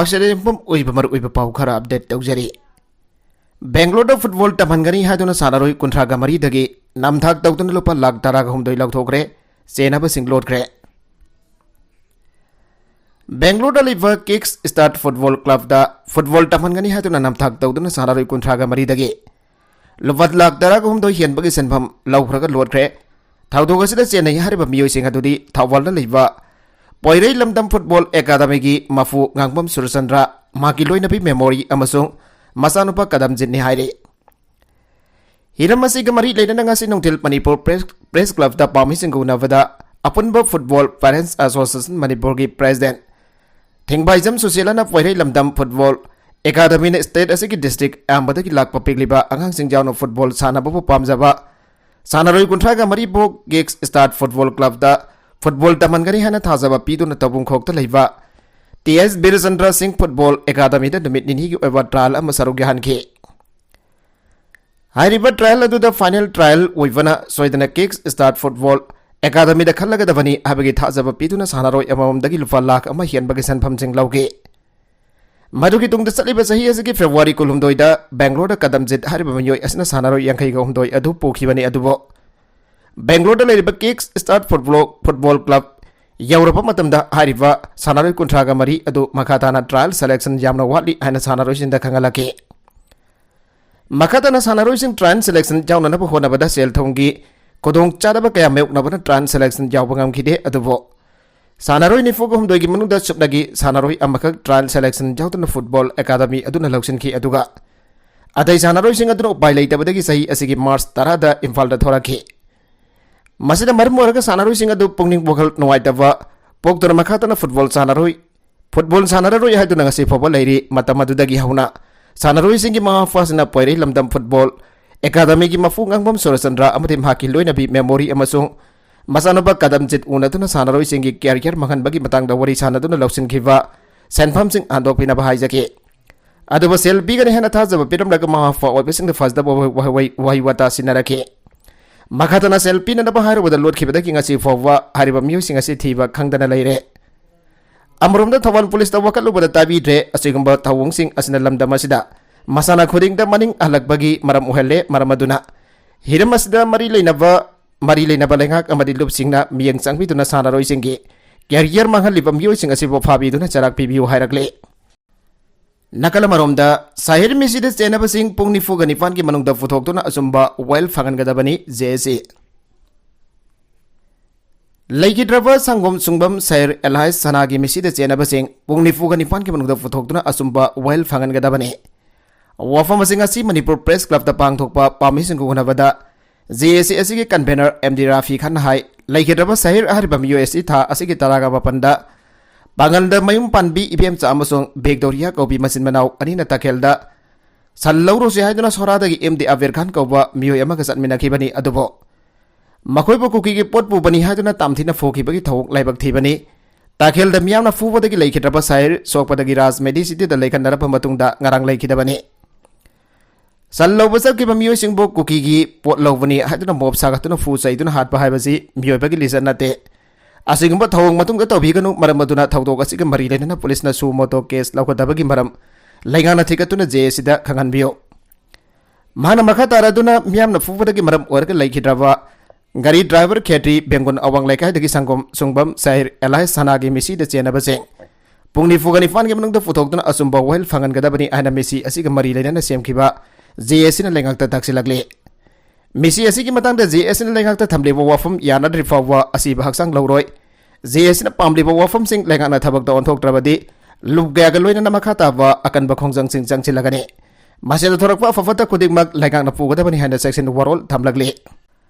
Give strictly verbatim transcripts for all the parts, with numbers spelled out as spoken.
ꯑꯁꯤꯗ ꯌꯨꯝꯐꯝ ꯑꯣꯏꯕ ꯃꯔꯨꯑꯣꯏꯕ ꯄꯥꯎ ꯈꯔ ꯑꯞꯗꯦꯠ ꯇꯧꯖꯔꯤ꯫ ꯕꯦꯡꯒ꯭ꯂꯣꯔꯗ ꯐꯨꯠꯕꯣꯜ ꯇꯝꯍꯟꯒꯅꯤ ꯍꯥꯏꯗꯨꯅ ꯁꯥꯟꯅꯔꯣꯏ ꯀꯨꯟꯊ꯭ꯔꯥꯒ ꯃꯔꯤꯗꯒꯤ ꯅꯝꯊꯥꯛ ꯇꯧꯗꯨꯅ ꯂꯨꯄꯥ ꯂꯥꯈ ꯇꯔꯥꯒ ꯍꯨꯝꯗꯣꯏ ꯂꯧꯊꯣꯛꯈ꯭ꯔꯦ꯫ ꯆꯦꯟꯅꯕꯁꯤꯡ ꯂꯣꯠꯈ꯭ꯔꯦ꯫ ꯕꯦꯡꯒ꯭ꯂꯣꯔꯗ ꯂꯩꯕ ꯀꯤꯛꯁ ꯁ꯭ꯇꯥꯔꯠ ꯐꯨꯠꯕꯣꯜ ꯀ꯭ꯂꯕꯇ ꯐꯨꯠꯕꯣꯜ ꯇꯝꯍꯟꯒꯅꯤ ꯍꯥꯏꯗꯨꯅ ꯅꯝꯊꯥꯛ ꯇꯧꯗꯨꯅ ꯁꯥꯟꯅꯔꯣꯏ ꯀꯨꯟꯊ꯭ꯔꯥꯒ ꯃꯔꯤꯗꯒꯤ ꯂꯨꯄꯥ ꯂꯥꯈ ꯇꯔꯥꯒ ꯍꯨꯝꯗꯣꯏ ꯍꯦꯟꯕꯒꯤ ꯁꯦꯟꯐꯝ ꯂꯧꯈ꯭ꯔꯒ ꯂꯣꯠꯈ꯭ꯔꯦ꯫ ꯊꯧꯗꯣꯛ ꯑꯁꯤꯗ ꯆꯦꯟꯅꯩ ꯍꯥꯏꯔꯤꯕ ꯃꯤꯑꯣꯏꯁꯤꯡ ꯑꯗꯨꯗꯤ ꯊꯧꯕꯥꯜꯗ ꯂꯩꯕ ꯄꯣꯏꯔꯩ ꯂꯝꯗꯝ ꯐꯨꯠꯕꯣꯜ ꯑꯦꯀꯥꯗꯃꯤꯒꯤ ꯃꯄꯨ ꯉꯥꯡꯕꯝ ꯁꯨꯔꯆꯟꯗ꯭ꯔ, ꯃꯍꯥꯛꯀꯤ ꯂꯣꯏꯅꯕꯤ ꯃꯦꯃꯣꯔꯤ ꯑꯃꯁꯨꯡ ꯃꯆꯥꯅꯨꯄꯥ ꯀꯗꯝꯖꯤꯠꯅꯤ ꯍꯥꯏꯔꯤ꯫ ꯍꯤꯔꯝ ꯑꯁꯤꯒ ꯃꯔꯤ ꯂꯩꯅꯅ ꯉꯁꯤ ꯅꯨꯡꯊꯤꯜ ꯃꯅꯤꯄꯨꯔ ꯄ꯭ꯔꯦꯁ, ꯄ꯭ꯔꯦꯁ ꯀ꯭ꯂꯕꯇ ꯄꯥꯎꯃꯤꯁꯤꯡꯒ ꯎꯅꯕꯗ ꯑꯄꯨꯟꯕ ꯐꯨꯠꯕꯣꯜ ꯄꯦꯔꯦꯟꯁ ꯑꯦꯁꯣꯁꯤꯌꯦꯁꯟ ꯃꯅꯤꯄꯨꯔꯒꯤ ꯄ꯭ꯔꯦꯁꯤꯗꯦꯟꯠ ꯊꯦꯡꯕꯥꯏꯖꯝ ꯁꯨꯁꯤꯂꯥꯅ ꯄꯣꯏꯔꯩ ꯂꯝꯗꯝ ꯐꯨꯠꯕꯣꯜ ꯑꯦꯀꯥꯗꯃꯤꯅ ꯁ꯭ꯇꯦꯠ ꯑꯁꯤꯒꯤ ꯗꯤꯁꯇ꯭ꯔꯤꯛ ꯑꯌꯥꯝꯕꯗꯒꯤ ꯂꯥꯛꯄ ꯄꯤꯛꯂꯤꯕ ꯑꯉꯥꯡꯁꯤꯡ ꯌꯥꯎꯅ ꯐꯨꯠꯕꯣꯜ ꯁꯥꯟꯅꯕꯕꯨ ꯄꯥꯝꯖꯕ ꯁꯥꯟꯅꯔꯣꯏ ꯀꯨꯟꯊ꯭ꯔꯥꯒ ꯃꯔꯤꯕꯨ ꯀꯤꯛꯁ ꯁ꯭ꯇꯥꯔꯠ ꯐꯨꯠꯕꯣꯜ ꯀ꯭ꯂꯕꯇ ꯐꯨꯠꯕꯣꯜ ꯇꯝꯍꯟꯒꯅꯤ ꯍꯥꯏꯅ ꯊꯥꯖꯕ ꯄꯤꯗꯨꯅ ꯇꯧꯕꯨꯡꯈꯣꯛꯇ ꯂꯩꯕ ꯇꯤ ꯑꯦꯁ ꯕꯤꯔꯆꯟꯗ꯭ꯔ ꯁꯤꯡ ꯐꯨꯠꯕꯣꯜ ꯑꯦꯀꯥꯗꯃꯤꯗ ꯅꯨꯃꯤꯠ ꯅꯤꯅꯤꯒꯤ ꯑꯣꯏꯕ ꯇ꯭ꯔꯥꯌꯦꯜ ꯑꯃ ꯁꯔꯨꯛ ꯌꯥꯍꯟꯈꯤ꯫ ꯍꯥꯏꯔꯤꯕ ꯇ꯭ꯔꯥꯌꯦꯜ ꯑꯗꯨꯗ ꯐꯥꯏꯅꯦꯜ ꯇ꯭ꯔꯥꯌꯦꯜ ꯑꯣꯏꯕꯅ ꯁꯣꯏꯗꯅ ꯀꯤꯛꯁ ꯁ꯭ꯇꯥꯔꯠ ꯐꯨꯠꯕꯣꯜ ꯑꯦꯀꯥꯗꯃꯤꯗ ꯈꯜꯂꯒꯗꯕꯅꯤ ꯍꯥꯏꯕꯒꯤ ꯊꯥꯖꯕ ꯄꯤꯗꯨꯅ ꯁꯥꯟꯅꯔꯣꯏ ꯑꯃꯃꯝꯗꯒꯤ ꯂꯨꯄꯥ ꯂꯥꯈ ꯑꯃ ꯍꯦꯟꯕꯒꯤ ꯁꯦꯟꯐꯝꯁꯤꯡ ꯂꯧꯈꯤ꯫ ꯃꯗꯨꯒꯤ ꯇꯨꯡꯗ ꯆꯠꯂꯤꯕ ꯆꯍꯤ ꯑꯁꯤꯒꯤ ꯐꯦꯕ꯭ꯔꯨꯋꯥꯔꯤ ꯀꯨꯟꯍꯨꯝꯗꯣꯏꯗ ꯕꯦꯡꯒ꯭ꯂꯣꯔꯗ ꯀꯗꯝꯖꯤꯠ ꯍꯥꯏꯔꯤꯕ ꯃꯤꯑꯣꯏ ꯑꯁꯤꯅ ꯁꯥꯟꯅꯔꯣꯏ ꯌꯥꯡꯈꯩꯒ ꯍꯨꯝꯗꯣꯏ ꯑꯗꯨ ꯄꯨꯈꯤꯕꯅꯤ꯫ ꯑꯗꯨꯕꯨ ꯕꯦꯡꯒ꯭ꯂꯣꯔꯗ ꯂꯩꯔꯤꯕ kicks start football, football club ꯌꯧꯔꯕ ꯃꯇꯝꯗ ꯍꯥꯏꯔꯤꯕ ꯁꯥꯟꯅꯔꯣꯏ ꯀꯨꯟꯊ꯭ꯔꯥꯒ ꯃꯔꯤ ꯑꯗꯨ ꯃꯈꯥ ꯇꯥꯅ ꯇ꯭ꯔꯥꯌꯦꯜ ꯁꯦꯂꯦꯛꯁꯟ ꯌꯥꯝꯅ ꯋꯥꯠꯂꯤ ꯍꯥꯏꯅ ꯁꯥꯟꯅꯔꯣꯏꯁꯤꯡꯗ ꯈꯪꯍꯜꯂꯛꯈꯤ꯫ ꯃꯈꯥ ꯇꯥꯅ ꯁꯥꯟꯅꯔꯣꯏꯁꯤꯡ ꯇ꯭ꯔꯥꯌꯦꯜ ꯁꯦꯂꯦꯛꯁꯟ ꯌꯥꯎꯅꯅꯕ ꯍꯣꯠꯅꯕꯗ ꯁꯦꯜ ꯊꯨꯝꯒꯤ ꯈꯨꯗꯣꯡꯆꯥꯗꯕ ꯀꯌꯥ ꯃꯥꯌꯣꯛꯅꯕꯅ ꯇ꯭ꯔꯥꯌꯦꯜ ꯁꯦꯂꯦꯛꯁꯟ ꯌꯥꯎꯕ ꯉꯝꯈꯤꯗꯦ꯫ ꯑꯗꯨꯕꯨ ꯁꯥꯟꯅꯔꯣꯏ ꯅꯤꯐꯨꯒ ꯍꯨꯝꯗꯣꯏꯒꯤ ꯃꯅꯨꯡꯗ ꯆꯨꯞꯅꯒꯤ ꯁꯥꯟꯅꯔꯣꯏ ꯑꯃꯈꯛ ꯇ꯭ꯔꯥꯌꯦꯜ ꯁꯦꯂꯦꯛꯁꯟ ꯌꯥꯎꯗꯨꯅ ꯐꯨꯠꯕꯣꯜ ꯑꯦꯀꯥꯗꯃꯤ ꯑꯗꯨꯅ ꯂꯧꯁꯤꯟꯈꯤ꯫ ꯑꯗꯨꯒ ꯑꯇꯩ ꯁꯥꯟꯅꯔꯣꯏꯁꯤꯡ ꯑꯗꯨꯅ ꯎꯄꯥꯏ ꯂꯩꯇꯕꯗꯒꯤ ꯆꯍꯤ ꯑꯁꯤꯒꯤ ꯃꯥꯔꯆ ꯇꯔꯥꯗ ꯏꯝꯐꯥꯜꯗ ꯊꯣꯔꯛꯈꯤ꯫ ꯃꯁꯤꯅ ꯃꯔꯝ ꯑꯣꯏꯔꯒ ꯁꯥꯟꯅꯔꯣꯏꯁꯤꯡ ꯑꯗꯨ ꯄꯨꯛꯅꯤꯡ ꯋꯥꯈꯜ ꯅꯨꯡꯉꯥꯏꯇꯕ ꯄꯣꯛꯇꯨꯅ ꯃꯈꯥ ꯇꯥꯅ ꯐꯨꯠꯕꯣꯜ ꯁꯥꯟꯅꯔꯣꯏ, ꯐꯨꯠꯕꯣꯜ ꯁꯥꯟꯅꯔꯔꯣꯏ ꯍꯥꯏꯗꯨꯅ ꯉꯁꯤ ꯐꯥꯎꯕ ꯂꯩꯔꯤ꯫ ꯃꯇꯝ ꯑꯗꯨꯗꯒꯤ ꯍꯧꯅ ꯁꯥꯟꯅꯔꯣꯏꯁꯤꯡꯒꯤ ꯃꯃꯥ ꯃꯄꯥꯁꯤꯡꯅ ꯄꯣꯏꯔꯩ ꯂꯝꯗꯝ ꯐꯨꯠꯕꯣꯜ ꯑꯦꯀꯥꯗꯃꯤꯒꯤ ꯃꯄꯨ ꯉꯥꯡꯕꯝ ꯁꯨꯔꯆꯟꯗ꯭ꯔ ꯑꯃꯗꯤ ꯃꯍꯥꯛꯀꯤ ꯂꯣꯏꯅꯕꯤ ꯃꯦꯃꯣꯔꯤ ꯑꯃꯁꯨꯡ ꯃꯆꯥꯅꯨꯄꯥ ꯀꯗꯝꯖꯤꯠ ꯎꯅꯗꯨꯅ ꯁꯥꯟꯅꯔꯣꯏꯁꯤꯡꯒꯤ ꯀꯦꯔꯤꯌꯔ ꯃꯥꯡꯍꯟꯕꯒꯤ ꯃꯇꯥꯡꯗ ꯋꯥꯔꯤ ꯁꯥꯟꯅꯗꯨꯅ ꯂꯧꯁꯤꯟꯈꯤꯕ ꯁꯦꯟꯐꯝꯁꯤꯡ ꯍꯟꯗꯣꯛꯄꯤꯅꯕ ꯍꯥꯏꯖꯈꯤ꯫ ꯑꯗꯨꯕꯨ ꯁꯦꯜ ꯄꯤꯒꯅꯤ ꯍꯥꯏꯅ ꯊꯥꯖꯕ ꯄꯤꯔꯝꯂꯒ ꯃꯃꯥ ꯃꯄꯥ ꯑꯣꯏꯕꯁꯤꯡꯗ ꯐꯖꯗꯕ ꯋꯥꯍꯩ, ꯋꯥꯍꯩ, ꯋꯥꯍꯩ ꯋꯥꯇꯥ ꯁꯤꯟꯅꯔꯛꯈꯤ꯫ ꯃꯈꯥ ꯇꯥꯅ ꯁꯦꯜ ꯄꯤꯅꯅꯕ ꯍꯥꯏꯔꯨꯕꯗ ꯂꯣꯠꯈꯤꯕꯗꯒꯤ ꯉꯁꯤ ꯐꯥꯎꯕ ꯍꯥꯏꯔꯤꯕ ꯃꯤꯑꯣꯏꯁꯤꯡ ꯑꯁꯤ ꯊꯤꯕ ꯈꯪꯗꯅ ꯂꯩꯔꯦ꯫ ꯑꯃꯔꯣꯝꯗ ꯊꯧꯕꯥꯜ ꯄꯨꯂꯤꯁꯇ ꯋꯥꯀꯠꯂꯨꯕꯗ ꯇꯥꯕꯤꯗ꯭ꯔꯦ꯫ ꯑꯁꯤꯒꯨꯝꯕ ꯊꯧꯑꯣꯡꯁꯤꯡ ꯑꯁꯤꯅ ꯂꯝꯗꯝ ꯑꯁꯤꯗ ꯃꯁꯥꯟꯅ ꯈꯨꯗꯤꯡꯗ ꯃꯅꯤꯡ ꯍꯜꯂꯛꯄꯒꯤ ꯃꯔꯝ ꯑꯣꯏꯍꯜꯂꯦ꯫ ꯃꯔꯝ ꯑꯗꯨꯅ ꯍꯤꯔꯝ ꯑꯁꯤꯗ ꯃꯔꯤ ꯂꯩꯅꯕ, ꯃꯔꯤ ꯂꯩꯅꯕ ꯂꯩꯉꯥꯛ ꯑꯃꯗꯤ ꯂꯨꯞꯁꯤꯡꯅ ꯃꯤꯠꯌꯦꯡ ꯆꯪꯕꯤꯗꯨꯅ ꯁꯥꯟꯅꯔꯣꯏꯁꯤꯡꯒꯤ career ꯃꯥꯡꯍꯜꯂꯤꯕ ꯃꯤꯑꯣꯏꯁꯤꯡ ꯑꯁꯤꯕꯨ ꯐꯥꯕꯤꯗꯨꯅ ꯆꯩꯔꯥꯛ ꯄꯤꯕꯤꯌꯨ ꯍꯥꯏꯔꯛꯂꯦ꯫ ꯅꯥꯀꯜ ꯑꯃꯔꯣꯝꯗ ꯁꯍꯤꯔ ꯃꯤꯁꯤꯗ ꯆꯦꯟꯅꯕꯁꯤꯡ ꯄꯨꯡ ꯅꯤꯐꯨꯒ ꯅꯤꯄꯥꯟꯒꯤ ꯃꯅꯨꯡꯗ ꯄꯨꯊꯣꯛꯇꯨꯅ ꯑꯆꯨꯝꯕ ꯋꯥꯌꯦꯜ ꯐꯪꯍꯟꯒꯗꯕꯅꯤ, ꯖꯦ ꯑꯦ ꯁꯤ꯫ ꯂꯩꯈꯤꯗ꯭ꯔꯕ ꯁꯪꯒꯣꯝ ꯁꯨꯡꯕꯝ ꯁꯍꯤꯔ ꯑꯦꯜꯍꯥꯖ ꯁꯅꯥꯒꯤ ꯃꯤꯁꯤꯗ ꯆꯦꯟꯅꯕꯁꯤꯡ ꯄꯨꯡ ꯅꯤꯐꯨꯒ ꯅꯤꯄꯥꯟꯒꯤ ꯃꯅꯨꯡꯗ ꯄꯨꯊꯣꯛꯇꯨꯅ ꯑꯆꯨꯝꯕ ꯋꯥꯌꯦꯜ ꯐꯪꯍꯟꯒꯗꯕꯅꯤ꯫ ꯋꯥꯐꯝ ꯑꯁꯤ ꯉꯁꯤ ꯃꯅꯤꯄꯨꯔ ꯄ꯭ꯔꯦꯁ ꯀ꯭ꯂꯕꯇ ꯄꯥꯡꯊꯣꯛꯄ ꯄꯥꯝꯃꯤꯁꯤꯡꯒ ꯎꯅꯕꯗ ꯖꯦ ꯑꯦ ꯁꯤ ꯑꯁꯤꯒꯤ ꯀꯟꯚꯦꯅꯔ ꯑꯦꯝ ꯗꯤ ꯔꯥꯐꯤ ꯈꯥꯟꯅ ꯍꯥꯏ, ꯂꯩꯈꯤꯗ꯭ꯔꯕ ꯁꯍꯤꯔ ꯍꯥꯏꯔꯤꯕ ꯃꯤꯑꯣꯏ ꯑꯁꯤ ꯊꯥ ꯑꯁꯤꯒꯤ ꯇꯔꯥꯒ ꯃꯥꯄꯟꯗ ꯄꯥꯡꯒꯜꯗ ꯃꯌꯨꯝ ꯄꯥꯟꯕꯤ ꯏꯕꯦꯝꯆꯥ ꯑꯃꯁꯨꯡ ꯕꯦꯒꯗꯧꯔꯤꯌꯥ ꯀꯧꯕꯤ ꯃꯆꯤꯟ ꯃꯅꯥꯎ ꯑꯅꯤꯅ ꯇꯈꯦꯜꯗ ꯁꯟ ꯂꯧꯔꯨꯁꯤ ꯍꯥꯏꯗꯨꯅ ꯁꯣꯔꯥꯗꯒꯤ ꯑꯦꯝ ꯗꯤ ꯑꯕꯤꯔ ꯈꯥꯟ ꯀꯧꯕ ꯃꯤꯑꯣꯏ ꯑꯃꯒ ꯆꯠꯃꯤꯟꯅꯈꯤꯕꯅꯤ꯫ ꯑꯗꯨꯕꯨ ꯃꯈꯣꯏꯕꯨ ꯀꯨꯀꯤꯒꯤ ꯄꯣꯠ ꯄꯨꯕꯅꯤ ꯍꯥꯏꯗꯨꯅ ꯇꯥꯝꯊꯤꯅ ꯐꯨꯈꯤꯕꯒꯤ ꯊꯧꯑꯣꯡ ꯂꯥꯏꯕꯛ ꯊꯤꯕꯅꯤ꯫ ꯇꯈꯦꯜꯗ ꯃꯤꯌꯥꯝꯅ ꯐꯨꯕꯗꯒꯤ ꯂꯩꯈꯤꯗ꯭ꯔꯕ ꯁꯍꯤꯔ ꯁꯣꯛꯄꯗꯒꯤ ꯔꯥꯖ ꯃꯦꯗꯤ ꯁꯤꯇꯤꯗ ꯂꯩꯈꯠꯅꯔꯕ ꯃꯇꯨꯡꯗ ꯉꯔꯥꯡ ꯂꯩꯈꯤꯗꯕꯅꯤ꯫ ꯁꯟ ꯂꯧꯕ ꯆꯠꯈꯤꯕ ꯃꯤꯑꯣꯏꯁꯤꯡꯕꯨ ꯀꯨꯀꯤꯒꯤ ꯄꯣꯠ ꯂꯧꯕꯅꯤ ꯍꯥꯏꯗꯨꯅ ꯃꯣꯞ ꯁꯥꯒꯠꯇꯨꯅ ꯐꯨ ꯆꯩꯗꯨꯅ ꯍꯥꯠꯄ ꯍꯥꯏꯕꯁꯤ ꯃꯤꯑꯣꯏꯕꯒꯤ ꯂꯤꯆꯠ ꯅꯠꯇꯦ꯫ ꯑꯁꯤꯒꯨꯝꯕ ꯊꯧꯑꯣꯡ ꯃꯇꯨꯡꯗ ꯇꯧꯕꯤꯒꯅꯨ꯫ ꯃꯔꯝ ꯑꯗꯨꯅ ꯊꯧꯗꯣꯛ ꯑꯁꯤꯒ ꯃꯔꯤ ꯂꯩꯅꯅ ꯄꯨꯂꯤꯁꯅ suo moto case ꯂꯧꯒꯗꯕꯒꯤ ꯃꯔꯝ ꯂꯩꯉꯥꯛꯅ ꯊꯤꯒꯠꯇꯨꯅ ꯖꯦ ꯑꯦ ꯁꯤꯗ ꯈꯪꯍꯟꯕꯤꯌꯨ꯫ ꯃꯍꯥꯛꯅ ꯃꯈꯥ ꯇꯥꯔꯗꯨꯅ ꯃꯤꯌꯥꯝꯅ ꯐꯨꯕꯗꯒꯤ ꯃꯔꯝ ꯑꯣꯏꯔꯒ ꯂꯩꯈꯤꯗ꯭ꯔꯕ ꯒꯥꯔꯤ ꯗ꯭ꯔꯥꯏꯚꯔ ꯈꯦꯇ꯭ꯔꯤ ꯕꯦꯡꯒꯨꯟ ꯑꯋꯥꯡ ꯂꯩꯀꯥꯏꯗꯒꯤ ꯁꯪꯒꯣꯝ ꯁꯨꯡꯕꯝ ꯁꯍꯤꯔ ꯑꯦꯜꯍꯥꯖ ꯁꯅꯥꯒꯤ ꯃꯤꯁꯤꯗ ꯆꯦꯟꯅꯕꯁꯤꯡ ꯄꯨꯡ ꯅꯤꯐꯨꯒ ꯅꯤꯄꯥꯟꯒꯤ ꯃꯅꯨꯡꯗ ꯄꯨꯊꯣꯛꯇꯨꯅ ꯑꯆꯨꯝꯕ ꯋꯥꯌꯦꯜ ꯐꯪꯍꯟꯒꯗꯕꯅꯤ ꯍꯥꯏꯅ ꯃꯤꯁꯤ ꯑꯁꯤꯒ ꯃꯔꯤ ꯂꯩꯅꯅ ꯁꯦꯝꯈꯤꯕ ꯖꯦ ꯑꯦ ꯁꯤꯅ ꯂꯩꯉꯥꯛꯇ ꯇꯥꯛꯁꯤꯜꯂꯛꯂꯤ꯫ ꯃꯤꯁꯤ ꯑꯁꯤꯒꯤ ꯃꯇꯥꯡꯗ ꯖꯦ ꯑꯦ ꯁꯤꯅ ꯂꯩꯉꯥꯛꯇ ꯊꯝꯂꯤꯕ ꯋꯥꯐꯝ ꯌꯥꯅꯗ꯭ꯔꯤ ꯐꯥꯎꯕ ꯑꯁꯤꯕ ꯍꯛꯆꯥꯡ ꯂꯧꯔꯣꯏ꯫ ꯖꯦ ꯑꯦ ꯁꯤꯅ ꯄꯥꯝꯂꯤꯕ ꯋꯥꯐꯝꯁꯤꯡ ꯂꯩꯉꯥꯛꯅ ꯊꯕꯛꯇ ꯑꯣꯟꯊꯣꯛꯇ꯭ꯔꯕꯗꯤ ꯂꯨꯞ ꯀꯌꯥꯒ ꯂꯣꯏꯅꯅ ꯃꯈꯥ ꯇꯥꯕ ꯑꯀꯟꯕ ꯈꯣꯡꯖꯪꯁꯤꯡ ꯆꯪꯁꯤꯜꯂꯒꯅꯤ꯫ ꯃꯁꯤꯗ ꯊꯣꯔꯛꯄ ꯑꯐ ꯐꯠꯇ ꯈꯨꯗꯤꯡꯃꯛ ꯂꯩꯉꯥꯛꯅ ꯄꯨꯒꯗꯕꯅꯤ ꯍꯥꯏꯅ ꯆꯦꯛꯁꯤꯟ ꯋꯥꯔꯣꯜ ꯊꯝꯂꯛꯂꯤ꯫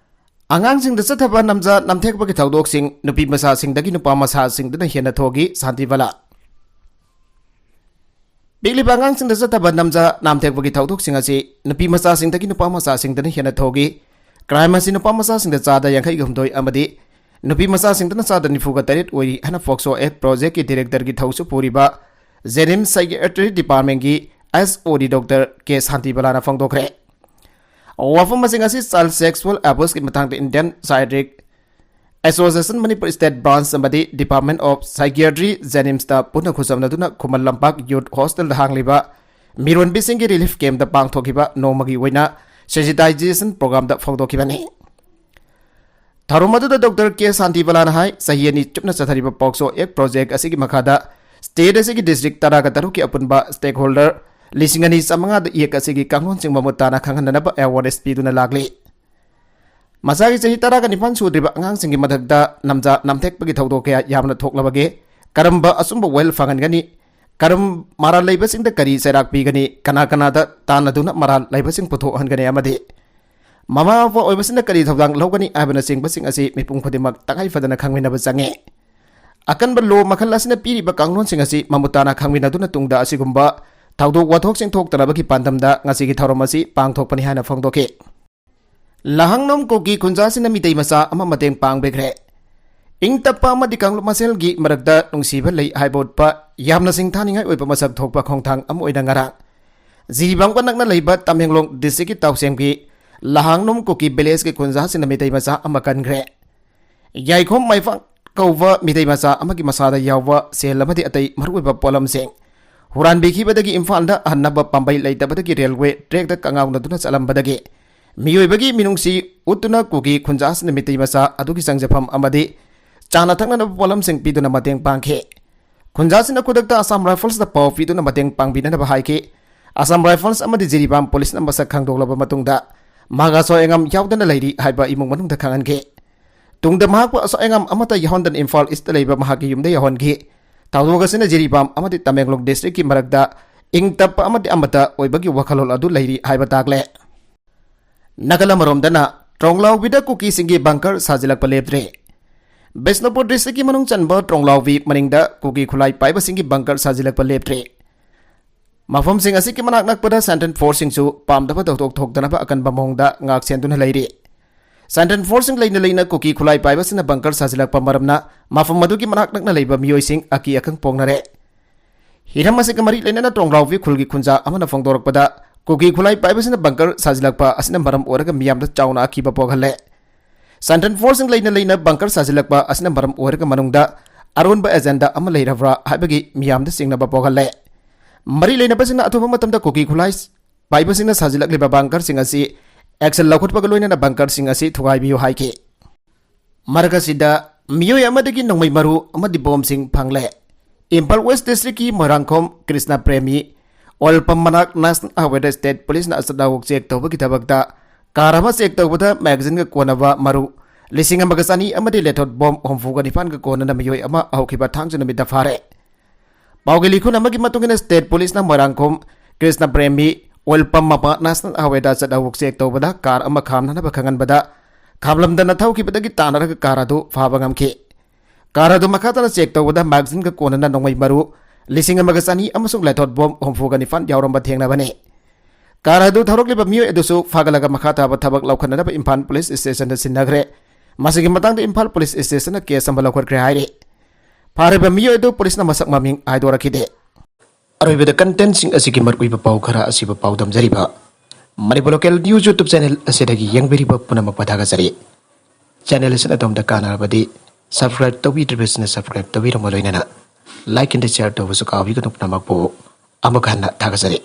ꯑꯉꯥꯡꯁꯤꯡꯗ ꯆꯠꯊꯕ ꯅꯝꯖ ꯅꯝꯊꯦꯛꯄꯒꯤ ꯊꯧꯗꯣꯛꯁꯤꯡ ꯅꯨꯄꯤ ꯃꯆꯥꯁꯤꯡꯗꯒꯤ ꯅꯨꯄꯥ ꯃꯆꯥꯁꯤꯡꯗꯅ ꯍꯦꯟꯅ ꯊꯣꯛꯏ, ꯁꯥꯟꯇꯤꯕꯂꯥ꯫ ꯄꯤꯛꯂꯤꯕ ꯑꯉꯥꯡꯁꯤꯡꯗ ꯆꯠꯊꯕ ꯅꯝꯖ ꯅꯝꯊꯦꯛꯄꯒꯤ ꯊꯧꯗꯣꯛꯁꯤꯡ ꯑꯁꯤ ꯅꯨꯄꯤ ꯃꯆꯥꯁꯤꯡꯗꯒꯤ ꯅꯨꯄꯥ ꯃꯆꯥꯁꯤꯡꯗꯅ ꯍꯦꯟꯅ ꯊꯣꯛꯏ꯫ Crime ꯑꯁꯤ ꯅꯨꯄꯥ ꯃꯆꯥꯁꯤꯡꯗ ꯆꯥꯗ ꯌꯥꯡꯈꯩꯒ ꯍꯨꯝꯗꯣꯏ ꯑꯃꯗꯤ ꯅꯨꯄꯤ ꯃꯆꯥꯁꯤꯡꯗꯅ ꯆꯥꯗ ꯅꯤꯐꯨꯒ ꯇꯔꯦꯠ ꯑꯣꯏꯔꯤ ꯍꯥꯏꯅ ꯄꯣꯛꯁꯣ ꯑꯦꯛ ꯄ꯭ꯔꯣꯖꯦꯛꯀꯤ ꯗꯤꯔꯦꯛꯇꯔꯒꯤ ꯊꯧꯁꯨ ꯄꯨꯔꯤꯕ ꯖꯦꯅꯤꯝꯁ ꯁꯥꯏꯀꯤꯌꯥꯇ꯭ꯔꯤ ꯗꯤꯄꯥꯔꯠꯃꯦꯟꯒꯤ ꯑꯦꯁ ꯑꯣ ꯗꯤ ꯗꯣꯛꯇꯔ ꯀꯦ ꯁꯥꯟꯇꯤꯕꯂꯥꯅ ꯐꯣꯡꯗꯣꯛꯈ꯭ꯔꯦ꯫ ꯋꯥꯐꯝ ꯑꯁꯤ ꯉꯁꯤ ꯆꯥꯏꯜ ꯁꯦꯛꯁꯨꯑꯦꯜ ꯑꯦꯕ꯭ꯌꯨꯁꯀꯤ ꯃꯇꯥꯡꯗ Indian psychiatric Association Manipur State Branch ꯑꯃꯗꯤ Department of Psychiatry JNIMSꯇ ꯄꯨꯟꯅ ꯈꯨꯠꯁꯝꯅꯗꯨꯅ ꯈꯨꯃꯟ ꯂꯝꯄꯥꯛ Youth Hostelꯗ ꯍꯥꯡꯂꯤꯕ ꯃꯤꯔꯣꯟꯕꯤꯁꯤꯡꯒꯤ relief campꯇ ꯄꯥꯡꯊꯣꯛꯈꯤꯕ ꯅꯣꯡꯃꯒꯤ ꯑꯣꯏꯅ sensitization programꯗ ꯐꯣꯡꯗꯣꯛꯈꯤꯕꯅꯤ꯫ ꯊꯧꯔꯝ ꯑꯗꯨꯗ ꯗꯣꯛꯇꯔ ꯀꯦ ꯁꯥꯟꯇꯤꯕꯂꯥꯅ ꯍꯥꯏ, ꯆꯍꯤ ꯑꯅꯤ ꯆꯨꯞꯅ ꯆꯠꯊꯔꯤꯕ POCSO Act project ꯑꯁꯤꯒꯤ ꯃꯈꯥꯗ state ꯑꯁꯤꯒꯤ district ꯇꯔꯥꯒ ꯇꯔꯨꯛꯀꯤ ꯑꯄꯨꯟꯕ stakeholder ꯂꯤꯁꯤꯡ ꯑꯅꯤ ꯆꯥꯃꯉꯥꯗ Act ꯑꯁꯤꯒꯤ ꯀꯥꯡꯂꯣꯟꯁꯤꯡ ꯃꯃꯨꯠ ꯇꯥꯅ ꯈꯪꯍꯟꯅꯅꯕ awareness ꯄꯤꯗꯨꯅ ꯂꯥꯛꯂꯤ꯫ ꯃꯁꯥꯒꯤ ꯆꯍꯤ ꯇꯔꯥꯒ ꯅꯤꯄꯥꯟ ꯁꯨꯗ꯭ꯔꯤꯕ ꯑꯉꯥꯡꯁꯤꯡꯒꯤ ꯃꯊꯛꯇ ꯅꯝꯖꯥ ꯅꯝꯊꯦꯛꯄꯒꯤ ꯊꯧꯗꯣꯛ ꯀꯌꯥ ꯌꯥꯝꯅ ꯊꯣꯛꯂꯕꯒꯦ? ꯀꯔꯝꯕ ꯑꯆꯨꯝꯕ ꯋꯥꯌꯦꯜ ꯐꯪꯍꯟꯒꯅꯤ? ꯀꯔꯝ ꯃꯔꯥꯜ ꯂꯩꯕꯁꯤꯡꯗ ꯀꯔꯤ ꯆꯩꯔꯥꯛ ꯄꯤꯒꯅꯤ? ꯀꯅꯥ ꯀꯅꯥꯗ ꯇꯥꯟꯅꯗꯨꯅ ꯃꯔꯥꯜ ꯂꯩꯕꯁꯤꯡ ꯄꯨꯊꯣꯛꯍꯟꯒꯅꯤ? ꯑꯃꯗꯤ ꯃꯃꯥ ꯃꯄꯥ ꯑꯣꯏꯕꯁꯤꯅ ꯀꯔꯤ ꯊꯧꯗꯥꯡ ꯂꯧꯒꯅꯤ ꯍꯥꯏꯕꯅꯆꯤꯡꯕꯁꯤꯡ ꯑꯁꯤ ꯃꯤꯄꯨꯝ ꯈꯨꯗꯤꯡꯃꯛ ꯇꯉꯥꯏ ꯐꯗꯅ ꯈꯪꯃꯤꯟꯅꯕ ꯆꯪꯉꯤ꯫ ꯑꯀꯟꯕ law ꯃꯈꯜ ꯑꯁꯤꯅ ꯄꯤꯔꯤꯕ ꯀꯥꯡꯂꯣꯟꯁꯤꯡ ꯑꯁꯤ ꯃꯃꯨꯠ ꯇꯥꯅ ꯈꯪꯃꯤꯟꯅꯗꯨꯅ ꯇꯨꯡꯗ ꯑꯁꯤꯒꯨꯝꯕ ꯊꯧꯗꯣꯛ ꯋꯥꯊꯣꯛꯁꯤꯡ ꯊꯣꯛꯇꯅꯕꯒꯤ ꯄꯥꯟꯗꯝꯗ ꯉꯁꯤꯒꯤ ꯊꯧꯔꯝ ꯑꯁꯤ ꯄꯥꯡꯊꯣꯛꯄꯅꯤ ꯍꯥꯏꯅ ꯐꯣꯡꯗꯣꯛꯈꯤ꯫ ꯂꯍꯥꯡꯅꯣꯝ ꯀꯨꯀꯤ ꯈꯨꯟꯖꯥꯁꯤꯅ ꯃꯤꯇꯩ ꯃꯆꯥ ꯑꯃ ꯃꯇꯦꯡ ꯄꯥꯡꯕꯤꯈ꯭ꯔꯦ꯫ ꯏꯪ ꯇꯞꯄ ꯑꯃꯗꯤ ꯀꯥꯡꯂꯨꯞ ꯃꯁꯦꯜꯒꯤ ꯃꯔꯛꯇ ꯅꯨꯡꯁꯤꯕ ꯂꯩ ꯍꯥꯏꯕ ꯎꯠꯄ ꯌꯥꯝꯅ ꯁꯤꯡꯊꯥꯅꯤꯡꯉꯥꯏ ꯑꯣꯏꯕ ꯃꯁꯛ ꯊꯣꯛꯄ ꯈꯣꯡꯊꯥꯡ ꯑꯃ ꯑꯣꯏꯅ ꯉꯔꯥꯡ ꯖꯤꯔꯤꯕꯥꯝꯒ ꯅꯛꯅ ꯂꯩꯕ ꯇꯃꯦꯡꯂꯣꯡ districtꯀꯤ ꯇꯥꯎꯁꯦꯝꯒꯤ ꯂꯍꯥꯡꯅꯣꯝ ꯀꯨꯀꯤ villageꯀꯤ ꯈꯨꯟꯖꯥꯁꯤꯡꯅ ꯃꯤꯇꯩ ꯃꯆꯥ ꯑꯃ ꯀꯟꯈ꯭ꯔꯦ꯫ ꯌꯥꯏꯈꯣꯝ ꯃꯥꯏꯐꯥꯛ ꯀꯧꯕ ꯃꯤꯇꯩ ꯃꯆꯥ ꯑꯃꯒꯤ ꯃꯁꯥꯗ ꯌꯥꯎꯕ ꯁꯦꯜ ꯑꯃꯗꯤ ꯑꯇꯩ ꯃꯔꯨꯑꯣꯏꯕ ꯄꯣꯠꯂꯝꯁꯤꯡ ꯍꯨꯔꯥꯟꯕꯤꯈꯤꯕꯗꯒꯤ ꯏꯝꯐꯥꯜꯗ ꯍꯟꯅꯕ ꯄꯥꯝꯕꯩ ꯂꯩꯇꯕꯗꯒꯤ railway trackꯇ ꯀꯉꯥꯎꯅꯗꯨꯅ ꯆꯠꯂꯝꯕꯗꯒꯤ ꯃꯤꯑꯣꯏꯕꯒꯤ ꯃꯤꯅꯨꯡꯁꯤ ꯎꯠꯇꯨꯅ ꯀꯨꯀꯤ ꯈꯨꯟꯖꯥꯁꯤꯡꯅ ꯃꯤꯇꯩ ꯃꯆꯥ ꯑꯗꯨꯒꯤ ꯆꯪꯖꯐꯝ ꯑꯃꯗꯤ ꯆꯥꯅ ꯊꯛꯅꯅꯕ ꯄꯣꯠꯂꯝꯁꯤꯡ ꯄꯤꯗꯨꯅ ꯃꯇꯦꯡ ꯄꯥꯡꯈꯤ꯫ ꯈꯨꯟꯖꯥꯁꯤꯡꯅ ꯈꯨꯗꯛꯇ Assam Riflesꯇ ꯄꯥꯎ ꯄꯤꯗꯨꯅ ꯃꯇꯦꯡ ꯄꯥꯡꯕꯤꯅꯅꯕ ꯍꯥꯏꯈꯤ꯫ Assam Rifles ꯑꯃꯗꯤ ꯖꯤꯔꯤꯕꯥꯝ ꯄꯨꯂꯤꯁꯅ ꯃꯁꯛ ꯈꯪꯗꯣꯛꯂꯕ ꯃꯇꯨꯡꯗ ꯃꯍꯥꯛ ꯑꯁꯣꯏ ꯑꯉꯥꯝ ꯌꯥꯎꯗꯅ ꯂꯩꯔꯤ ꯍꯥꯏꯕ ꯏꯃꯨꯡ ꯃꯅꯨꯡꯗ ꯈꯪꯍꯟꯈꯤ꯫ ꯇꯨꯡꯗ ꯃꯍꯥꯛꯄꯨ ꯑꯁꯣꯏ ꯑꯉꯥꯝ ꯑꯃꯠꯇ ꯌꯥꯎꯍꯟꯗꯅ ꯏꯝꯐꯥꯜ ꯏꯁꯇ ꯂꯩꯕ ꯃꯍꯥꯛꯀꯤ ꯌꯨꯝꯗ ꯌꯧꯍꯟꯈꯤ꯫ ꯊꯧꯗꯣꯛ ꯑꯁꯤꯅ ꯖꯤꯔꯤꯕꯥꯝ ꯑꯃꯗꯤ ꯇꯃꯦꯡꯂꯣꯡ districtꯀꯤ ꯃꯔꯛꯇ ꯏꯪ ꯇꯞꯄ ꯑꯃꯗꯤ ꯑꯃꯠꯇ ꯑꯣꯏꯕꯒꯤ ꯋꯥꯈꯜꯂꯣꯟ ꯑꯗꯨ ꯂꯩꯔꯤ ꯍꯥꯏꯕ ꯇꯥꯛꯂꯦ꯫ ꯅꯥꯀꯜ ꯑꯃꯔꯣꯝꯗꯅ ꯇ꯭ꯔꯣꯡꯂꯥꯎꯕꯤꯗ ꯀꯨꯀꯤꯁꯤꯡꯒꯤ bunker ꯁꯥꯖꯤꯜꯂꯛꯄ ꯂꯦꯞꯇ꯭ꯔꯤ꯫ ꯕꯤꯁꯅꯨꯄꯨꯔ districtꯀꯤ ꯃꯅꯨꯡ ꯆꯟꯕ ꯇ꯭ꯔꯣꯡꯂꯥꯎꯕꯤ ꯃꯅꯤꯡꯗ ꯀꯨꯀꯤ ꯈꯨꯠꯂꯥꯏ ꯄꯥꯏꯕꯁꯤꯡꯒꯤ bunker ꯁꯥꯖꯤꯜꯂꯛꯄ ꯂꯦꯞꯇ꯭ꯔꯤ꯫ ꯃꯐꯝꯁꯤꯡ ꯑꯁꯤꯒꯤ ꯃꯅꯥꯛ ꯅꯛꯄꯗ central forceꯁꯤꯡꯁꯨ ꯄꯥꯝꯗꯕ ꯊꯧꯗꯣꯛ ꯊꯣꯛꯇꯅꯕ ꯑꯀꯟꯕ ꯃꯑꯣꯡꯗ ꯉꯥꯛ ꯁꯦꯟꯗꯨꯅ ꯂꯩꯔꯤ꯫ Central forceꯁꯤꯡ ꯂꯩꯅ ꯂꯩꯅ ꯀꯨꯀꯤ ꯈꯨꯠꯂꯥꯏ ꯄꯥꯏꯕꯁꯤꯅ bunker ꯁꯥꯖꯤꯜꯂꯛꯄ ꯃꯔꯝꯅ ꯃꯐꯝ ꯑꯗꯨꯒꯤ ꯃꯅꯥꯛ ꯅꯛꯅ ꯂꯩꯕ ꯃꯤꯑꯣꯏꯁꯤꯡ ꯑꯀꯤ ꯑꯈꯪ ꯄꯣꯛꯅꯔꯦ꯫ ꯍꯤꯔꯝ ꯑꯁꯤꯒ ꯃꯔꯤ ꯂꯩꯅꯅ ꯇ꯭ꯔꯣꯡꯂꯥꯎꯕꯤ ꯈꯨꯜꯒꯤ ꯈꯨꯟꯖꯥ ꯑꯃꯅ ꯐꯣꯡꯗꯣꯔꯛꯄꯗ, ꯀꯨꯀꯤ ꯈꯨꯠꯂꯥꯏ ꯄꯥꯏꯕꯁꯤꯅ bunker ꯁꯥꯖꯤꯜꯂꯛꯄ ꯑꯁꯤꯅ ꯃꯔꯝ ꯑꯣꯏꯔꯒ ꯃꯤꯌꯥꯝꯗ ꯆꯥꯎꯅ ꯑꯀꯤꯕ ꯄꯣꯛꯍꯜꯂꯦ꯫ ꯁꯦꯟꯇ꯭ꯔꯦꯜ ꯐꯣꯔꯁꯁꯤꯡ ꯂꯩꯅ ꯂꯩꯅ ꯕꯪꯀꯔ ꯁꯥꯖꯤꯜꯂꯛꯄ ꯑꯁꯤꯅ ꯃꯔꯝ ꯑꯣꯏꯔꯒ ꯃꯅꯨꯡꯗ ꯑꯔꯣꯟꯕ ꯑꯦꯖꯦꯟꯗꯥ ꯑꯃ ꯂꯩꯔꯕ꯭ꯔꯥ ꯍꯥꯏꯕꯒꯤ ꯃꯤꯌꯥꯝꯗ ꯆꯤꯡꯅꯕ ꯄꯣꯛꯍꯜꯂꯦ꯫ ꯃꯔꯤ ꯂꯩꯅꯕꯁꯤꯡꯅ ꯑꯊꯨꯕ ꯃꯇꯝꯗ ꯀꯨꯀꯤ ꯈꯨꯠꯂꯥꯏ ꯄꯥꯏꯕꯁꯤꯡꯅ ꯁꯥꯖꯤꯜꯂꯛꯂꯤꯕ ꯕꯪꯀꯔꯁꯤꯡ ꯑꯁꯤ ꯑꯦꯛꯁꯟ ꯂꯧꯈꯠꯄꯒ ꯂꯣꯏꯅꯅ ꯕꯪꯀꯔꯁꯤꯡ ꯑꯁꯤ ꯊꯨꯒꯥꯏꯕꯤꯌꯨ ꯍꯥꯏꯈꯤ꯫ ꯃꯔꯛ ꯑꯁꯤꯗ ꯃꯤꯑꯣꯏ ꯑꯃꯗꯒꯤ ꯅꯣꯡꯃꯩ ꯃꯔꯨ ꯑꯃꯗꯤ ꯕꯣꯝꯁꯤꯡ ꯐꯪꯂꯦ꯫ ꯏꯝꯐꯥꯜ ꯋꯦꯁ ꯗꯤꯁꯇ꯭ꯔꯤꯛꯀꯤ ꯃꯣꯏꯔꯥꯡꯈꯣꯝ ꯀ꯭ꯔꯤꯁꯅ ꯄ꯭ꯔꯦꯃꯤ ꯑꯣꯏꯜ ꯄꯝ ꯃꯅꯥꯛ ꯅꯦꯁꯅꯦꯜ ꯍꯥꯏꯋꯦꯗ ꯁ꯭ꯇꯦꯠ ꯄꯨꯂꯤꯁꯅ ꯑꯆꯠ ꯑꯋꯣꯛ ꯆꯦꯛ ꯇꯧꯕꯒꯤ ꯊꯕꯛꯇ ꯀꯥꯔ ꯑꯃ ꯆꯦꯛ ꯇꯧꯕꯗ ꯃꯦꯒꯥꯖꯤꯟꯒ ꯀꯣꯟꯅꯕ ꯃꯔꯨ ꯂꯤꯁꯤꯡ ꯑꯃꯒ ꯆꯅꯤ ꯑꯃꯗꯤ ꯂꯦꯊꯣꯠ ꯕꯣꯝ ꯍꯨꯝꯐꯨꯒ ꯅꯤꯄꯥꯟꯒ ꯀꯣꯟꯅꯅ ꯃꯤꯑꯣꯏ ꯑꯃ ꯍꯧꯈꯤꯕ ꯊꯥꯡꯖ ꯅꯨꯃꯤꯠꯇ ꯐꯥꯔꯦ꯫ ꯄꯥꯎꯒꯤ ꯂꯤꯈꯨꯟ ꯑꯃꯒꯤ ꯃꯇꯨꯡ ꯏꯟꯅ ꯁ꯭ꯇꯦꯠ ꯄꯨꯂꯤꯁꯅ ꯃꯣꯏꯔꯥꯡꯈꯣꯝ ꯀ꯭ꯔꯤꯁꯅ ꯄ꯭ꯔꯦꯃꯤ ꯑꯣꯏꯜ ꯄꯝ ꯃꯄꯥ ꯅꯦꯁꯅꯦꯜ ꯍꯥꯏꯋꯦꯗ ꯑꯆꯠ ꯑꯋꯣꯛ ꯆꯦꯛ ꯇꯧꯕꯗ ꯀꯥꯔ ꯑꯃ ꯈꯥꯝꯅꯅꯕ ꯈꯪꯍꯟꯕꯗ ꯈꯥꯝꯂꯝꯗꯅ ꯊꯧꯈꯤꯕꯗꯒꯤ ꯇꯥꯟꯅꯔꯒ ꯀꯥꯔ ꯑꯗꯨ ꯐꯥꯕ ꯉꯝꯈꯤ꯫ ꯀꯥꯔ ꯑꯗꯨ ꯃꯈꯥ ꯇꯥꯅ ꯆꯦꯛ ꯇꯧꯕꯗ ꯃꯦꯒꯥꯖꯤꯟꯒ ꯀꯣꯟꯅꯅ ꯅꯣꯡꯃꯩ ꯃꯔꯨ ꯂꯤꯁꯤꯡ ꯑꯃꯒ ꯆꯅꯤ ꯑꯃꯁꯨꯡ ꯂꯦꯊꯣꯠ ꯕꯣꯝ ꯍꯨꯝꯐꯨꯒ ꯅꯤꯄꯥꯟ ꯌꯥꯎꯔꯝꯕ ꯊꯦꯡꯅꯕꯅꯤ꯫ ꯀꯥꯔ ꯑꯗꯨ ꯊꯧꯔꯛꯂꯤꯕ ꯃꯤꯑꯣꯏ ꯑꯗꯨꯁꯨ ꯐꯥꯒꯠꯂꯒ ꯃꯈꯥ ꯇꯥꯕ ꯊꯕꯛ ꯂꯧꯈꯠꯅꯅꯕ ꯏꯝꯐꯥꯜ ꯄꯨꯂꯤꯁ ꯁ꯭ꯇꯦꯁꯟꯗ ꯁꯤꯟꯅꯈ꯭ꯔꯦ꯫ ꯃꯁꯤꯒꯤ ꯃꯇꯥꯡꯗ ꯏꯝꯐꯥꯜ ꯄꯨꯂꯤꯁ ꯁ꯭ꯇꯦꯁꯟꯅ ꯀꯦꯁ ꯑꯃ ꯂꯧꯈꯠꯈ꯭ꯔꯦ ꯍꯥꯏꯔꯤ꯫ ꯐꯥꯔꯤꯕ ꯃꯤꯑꯣꯏ ꯑꯗꯨ ꯄꯨꯂꯤꯁꯅ ꯃꯁꯛ ꯃꯃꯤꯡ ꯍꯥꯏꯗꯣꯔꯛꯈꯤꯗꯦ꯫ ꯑꯔꯣꯏꯕꯗ ꯀꯟꯇꯦꯟꯁꯤꯡ ꯑꯁꯤꯒꯤ ꯃꯔꯨꯑꯣꯏꯕ ꯄꯥꯎ ꯈꯔ ꯑꯁꯤꯕꯨ ꯄꯥꯎꯗꯝꯖꯔꯤꯕ Manipur local news YouTube channel ꯑꯁꯤꯗꯒꯤ ꯌꯦꯡꯕꯤꯔꯤꯕ ꯄꯨꯝꯅꯃꯛꯄꯨ ꯊꯥꯒꯠꯆꯔꯤ꯫ ꯆꯦꯅꯦꯜ ꯑꯁꯤꯅ ꯑꯗꯣꯝꯗ ꯀꯥꯟꯅꯔꯕꯗꯤ ꯁꯕꯁꯀ꯭ꯔꯥꯏꯕ ꯇꯧꯕꯤꯗ꯭ꯔꯤꯕꯁꯤꯡꯅ ꯁꯕꯁꯀ꯭ꯔꯥꯏꯕ ꯇꯧꯕꯤꯔꯝꯕ ꯂꯣꯏꯅꯅ ꯂꯥꯏꯛ ꯑꯦꯟ ꯁꯤꯌꯔ ꯇꯧꯕꯁꯨ ꯀꯥꯎꯕꯤꯒꯅꯨ꯫ ꯄꯨꯝꯅꯃꯛꯄꯨ ꯑꯃꯨꯛ ꯍꯟꯅ ꯊꯥꯒꯠꯆꯔꯤ꯫